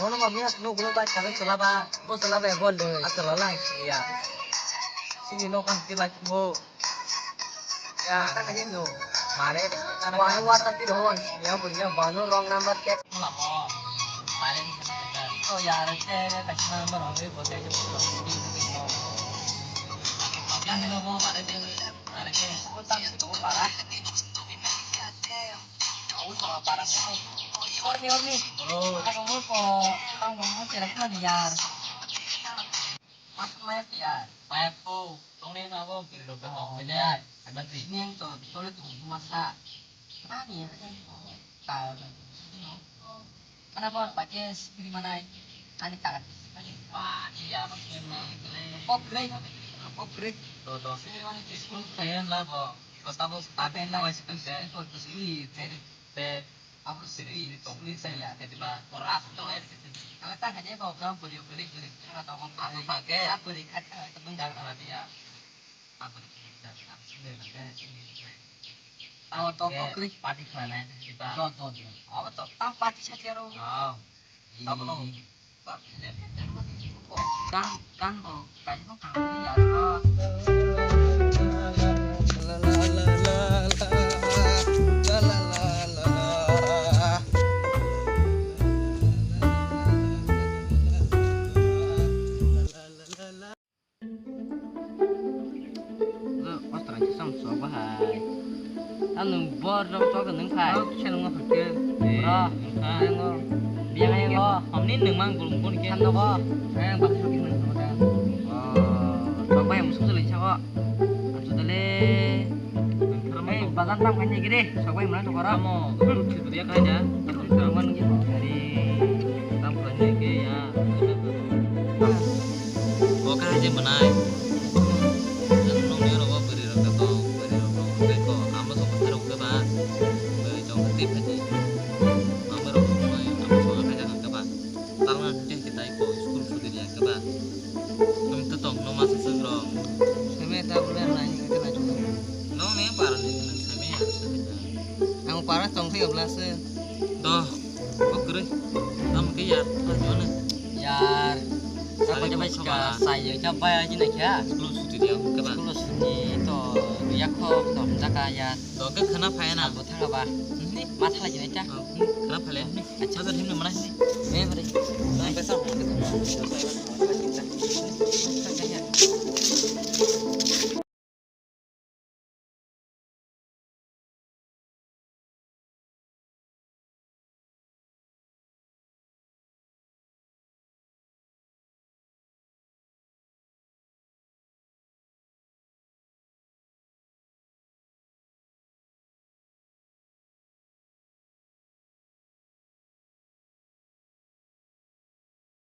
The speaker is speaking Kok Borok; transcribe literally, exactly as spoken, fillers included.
Bono mamia no gulo bai kami chula ba, bo chula ba bo le. Asala lang ya. Sini no kan ti lagi bo. Ya, kata ni no. Mare, wano wata ti rohon. Ya, bunya bano wrong number ke. Oh, ya, re, te, te, number hobe, bo te, te, Mana bo pakai sipri manai, ani kagat. Wah, iya, apa sih, emang? Pop break. Pop break. Tuh, tuh. Sipri manai, sipri. Kaya lah, bo. Kota bo, pakai lah, wajib kan, deh. Kota sipri, deh. Deh. Apa sipri, sipri saya, deh, di mana? Orang tuh, eh. Kalau tak aja, bawa kamu beli, beli, beli. Kalau tak mau pakai, apa, beli, kata, temen jangan sama dia. Abo to kokri. Party khlai nai. Do, do, do. Abo to tam party sa kero. Oh. Abo no. Kang, kang, oh, kang, kang, ya. Otra chisong sok bahai. Ang nwng bor rok sok nwng phai. Kisa nwng phai khe. Bro, nwng phai. Ang nwng biyang ayang lo. Hamni nwng mang gulung gun khe. Ang nogo. Ang baksa sok nwng sok da. Oh, sok bai musuk jolai sako. Achu dale. Hey, bagan tam kanya gire. Sok bai mana tokora. Amo, gulung chiduriya kanya. Gulung mang gire. Hari tam kanya ke ya. Bo kha je mwnai. Nokni oro bo bwrwi rok khe tong, bwrwi rok tong khe ko, amo song khe rok khe ba. Bwrwi tong khe twi phai di. Amo rok tong nai, amo song khe ja khe ba. Talna hwnkhe hwnkhe tai ko, school suti ya khe ba. Nwng to tong no masa swk rok. Seme ta bole nai ni khe nai chukha. Nokni para ni nwng seme ya. Ang para tong thai obla se. Do. Kok kwrwi. Tamo khe yar, tha jone. Yar. Sari Sabo jabo boksa sika ba. Sai ya jabo ya jina kya. School suti dia, khe ba? School suti to ya kho to jaka ya. To khe khana phai na. Bo thanga ba. Ni ma thala jina kya. Oh, hmm, khana phale. Acha. Bazar himne mana ni? Eh, mare. Nang pesa ho. Kya kya.